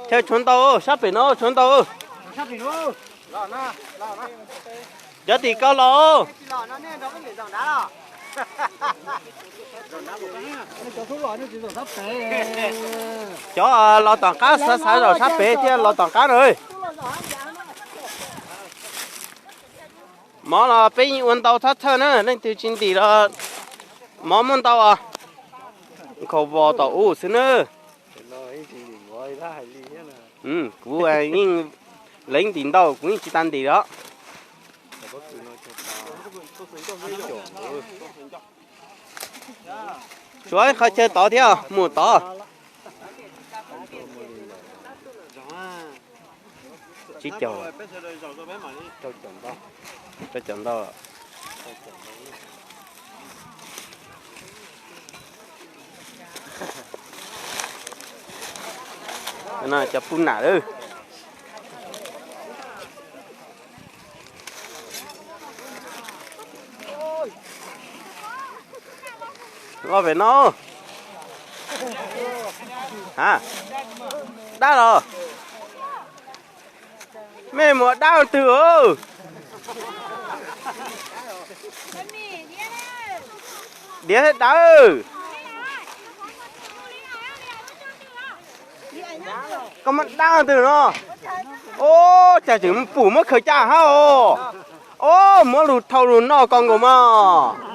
Chaw tshuav ntau, sab pem no tshuav ntau. Cov tim ko los. Cov los tom qab, xav xav zaum sab pem thiaj los tom qab na. Mov los peb yeej ua ntau thab thawj na, leej twg tsis ntim los mov muaj ntau os. Nkhaus vos tom ub xwb na. Kuv yeej, lawv yeej ntim ntau, kuv yeej tsis tas ntim os. Tshuav qhov chaw tod thiab, mus tod. Tsib caug, rau caum ntau. Cov pub nam lawm. Los pem no. Dab los? Mej mus dab twg os? Diav thiab dawb. Koj muab dab twg no? Ub, cas tseem pum muab khaws caj hab os. Ub, muab lug thau lug noj koj nkaus mas.